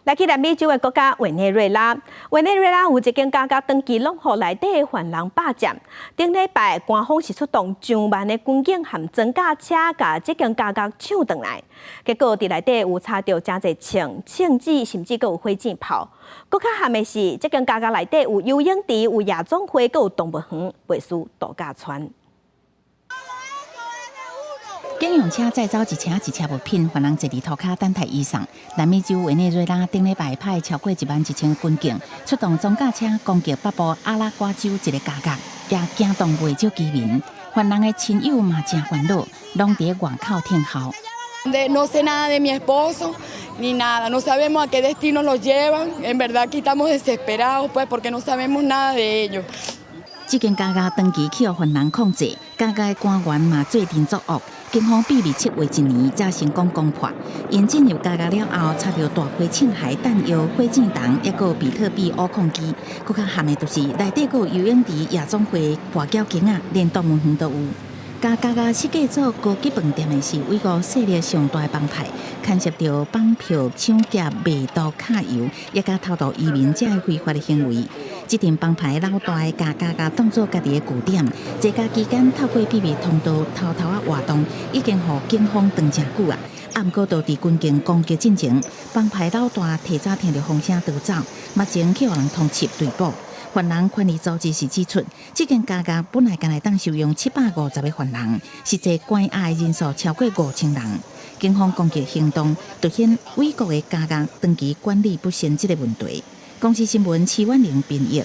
來去南美洲的國家委內瑞拉，委內瑞拉有一間監獄長期攏予內底的犯人霸佔。頂禮拜，官方是出動上萬的軍警和裝甲車，共這間監獄搶轉來。結果佇內底有查著誠濟槍、槍支，甚至閣有火箭炮。閣較譀的是，這間監獄內底有游泳池、有夜總會，閣有動物園，袂輸度假村。警用車載走一車一車物品，犯人坐佇塗跤等待移送。南美洲委內瑞拉頂禮拜派超過11,000軍警出動裝甲車攻擊北部阿拉瓜州一个監獄，也驚動袂少居民。犯人的親友嘛誠煩惱，攏佇外口聽候。 No sé nada de mi esposo ni nada, no sabemos a qué destino los llevan. En verdad aquí estamos desesperados, pues, porque no sabemos nada de ellos. 這間監獄長期予犯人控制，監獄的官員嘛做陣作惡。警方秘密策劃一年，才成功攻破。𪜶進入監獄了後，查著大批槍械彈藥、火箭筒，抑閣有比特幣挖礦機。閣較譀的就是內底閣有游泳池、夜總會、跋筊間仔，連動物園都有。共監獄設計做高級飯店的是美國勢力上大的幫派，牽涉著綁票、搶劫、賣毒、揩油，抑佮偷渡移民這个非法的行為。這陣幫派老大共監獄當做家己的據點，坐監期間透過秘密通道偷偷仔活動，已經予警方追誠久啊。啊，毋過就佇軍警攻擊進前，幫派老大提早聽著風聲逃走，目前去予人通緝追捕。犯人權利組織是指出，這間監獄本來干焦會當收容750個犯人，實際關押的人數超過5000人。警方攻擊行動凸顯美國的監獄長期管理不善這个問題。公視新聞徐婉玲編譯。